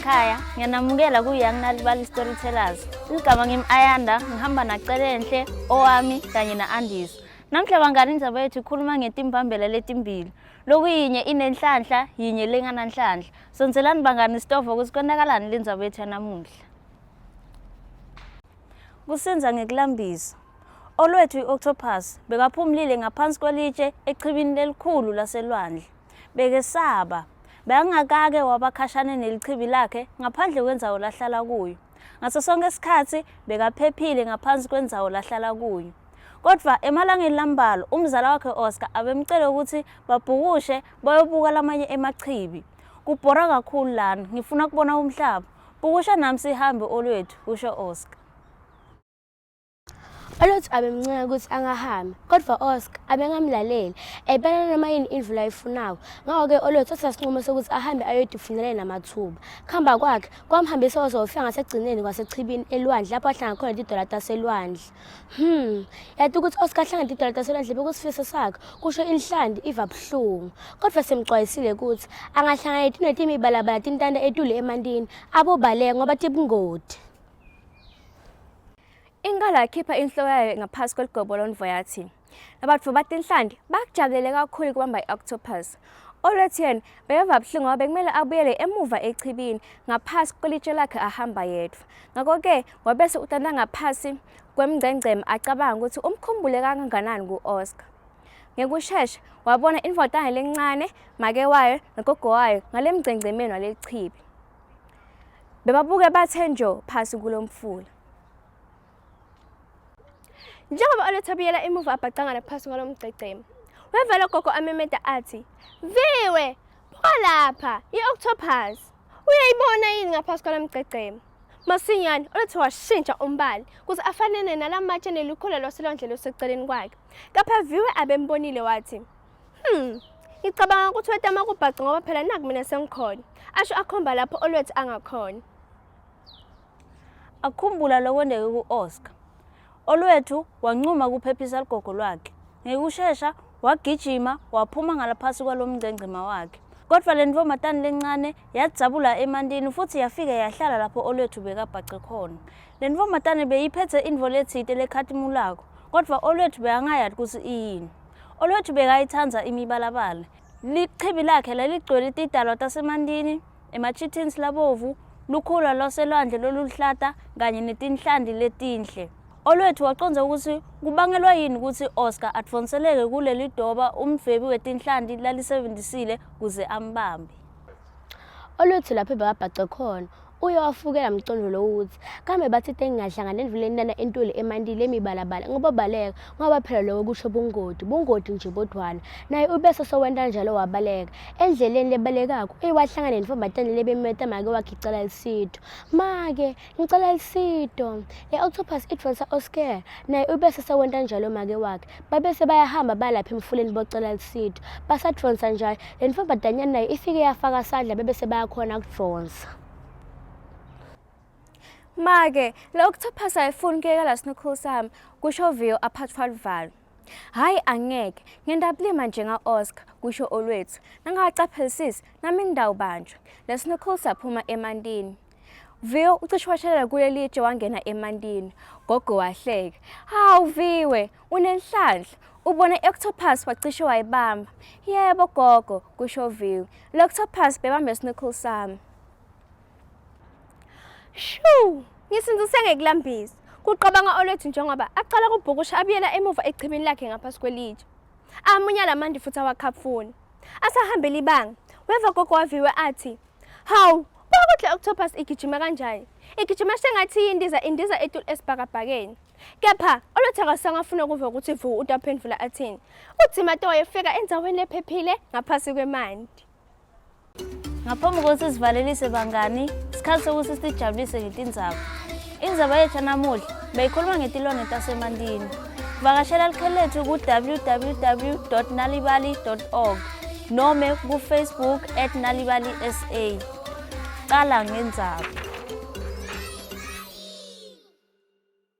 emakhaya, ngiyanamukela ku-Young Nalibali Storytellers. Igama ngim-Ayanda, ngihamba naCelenhle, Owami kanye na-Andiswa. Namhla bangani indzaba yethu ikhuluma ngetimbambela letimbili. Lokuyinye inenhlanhla, yinye lengananhlanhla. Sondelani bangani sitova ukuthi konakalani le ndzaba yethu yanamuhla. Kusinza ngekulambisa. Olwethu i-octopus bekaphumulile ngaphansi kwelitshe echibini lelikhulu laselwandle. Bekesaba. Bekangakake wabakhashane nelichibi lakhe ngaphandle kwendzawo lahlala kuyo. Ngaso sonke isikhatsi bekaphephile ngaphansi kwendzawo lahlala kuyo. Kodvwa emalangeni lambalwa umzala wakhe Oscar abemcele ukuthi babhukushe bayobuka lamanye emachibi. Kubhora kakhulu lana, ngifuna kubona umhlaba. Bhukusha nami sihambe Olwethu, kusho Oscar. Olwethu abemncenga ukuthi angahambi, kodwa Oscar abengamlaleli, ebona noma yini indlu layifunako. Ngakho-ke Olwethu wathatha isinqumo sokuthi ahambe ayodifunela namathuba. Kuhamba kwakhe kwamhambisa waze wafika ngasekugcineni kwasechibini elwandle lapho ahlanga khona tidola taselwandle. Yati ukuthi Oscar ahlangane tidola taselwandle bekusifiso sakhe, kusho inhlanti iva buhlungu. Kodwa semxwayisile ukuthi angahlangana netinto timibalabala tintanta etulu emantini, abobaleka ngoba tibungoti. Inkala yakhipha inhloko yayo ngaphasi kweligobo londvo yathi, Labatfu batinhlanti bakujabulele kakhulu kubamba i-octopus. Olwethu yena bekeva buhlungu ngoba bekumele abuyele emuva echibini ngaphasi kwelitshe lakhe ahamba yedvwa. Ngakho-ke wabese utanta ngaphasi kwemngcengcema acabanga ukuthi umkhumbule kangakanani ku-Oscar. Ngekushesha wabona indvodzana lencane, make wayo nogogo wayo ngale mgcengcemeni waleli chibi. Bebabuke bathe njo phasi kulo mfula. Njengoba Olwethu abuyela emuva abhacangana phasi ngalo mgcegcema, weva gogo amemeta athi, Viwe, buka lapha, i-octopus. Uyayibona yini ngaphasi kwalo mgcegcema? Masinyane, Olwethu washintsha umbala ukuze afanele nalamatshe nelukhula lwaselwandle luseceleni kwakhe. Kepha Viwe abembonile wathi, ngicabanga ukuthi wetama kubhaca ngoba phela naku mina sengikhona. Asho akhomba lapho Olwethu angakhona. Akhumbula lokwenteke ku-Oscar. Olwethu wancuma kuphephisa lugogo lwakhe. Ngekushesha wagijima waphuma ngalaphasi kwalo mngcengcema wakhe. Kodwa le ntfombatane lencane yadzabula emantini futhi yafike yahlala lapho Olwethu bekabhace khona. Le ntfombatane beyiphethe intfo letsite lekhatimulako, kodvwa Olwethu bekangayati kutsi iyini. Olwethu bekayitsandza imibalabala. Lichibi lakhe laligcwele tidalwa tasemantini, ema-chitins labovu, lukhula lwaselwandle loluhlata kanye netinhlanti letinhle. Olwethu wacondza ukuthi kubangelwa yini ukuthi Oscar advonseleke kuleli doba umdvwebi wetinhlanti lalisebenzisile kuze ambambe. Olwethu lapho bekabhace khona uye wafukela mcondo lowuthi kambe bathi tengingahlangana endluleni lana entuli emantini emibalabala ngoba baleka ngoba phela lokho kusho bungoti bungoti nje bodwana naye ubese sowenta njalo wabaleka endleleni lebalekako uye wahlangana nentombazane lebemeta make wakhe icela lisito make ngicela lisito le octopus idonsa Oscar naye ubese sewenta njalo make wakhe babese bayahamba balapha emfuleni bocela lisito basadonsa njalo le ntombazanyana nayo ifike yafaka sandla bebese bayakhona kudonsa. Make, le octopus ayifuni kuyeka la snorkel sami, kusho Vio aphathwa luvalo. Hhayi angeke, ngendabulima njenga-Oscar, kusho Olwethu. Nangingacaphelisisi, nami ngitawubanjwa. Le snorkel saphuma emantini. Viwe ucishe washelela kuleli tshe wangena emantini. Gogo wahleka. Hawu Viwe, unenhlanhla. Ubone i-octopus wacishe wayibamba. Yebo gogo, kusho Viwe. Le octopus bebambe isnorkel sami. Shuu, ngisindzise ngekulambisa. Kuqabanga Olwethu njengoba aqala kubhukusha abuyela emuva echibini lakhe ngaphasi kwelitshe. Amunya lamandi futhi awakhafuni. Asahambela ibanga, weva gogo waviwe athi, Hawu, buka ukuthi le octopus igijima kanjani. Igijima sengathi indiza indiza etulu esibhakabhakeni. Kepha Olwethu akazange afune ukuva ukuthi Vu utaphendvula athini. Uthi Mato wayefika endzaweni lephephile ngaphasi kwemanti. Ngaphambi kokuthi sivalelise bangani, sikhathi sokuthi sijabulise ngetindzaba. Indzaba yethu yanamuhla beyikhuluma ngetilwane tasemantini. Vakashela likheli lethu ku-www.nalibali.org nome ku-Facebook at nalibali SA. Cala ngendzaba.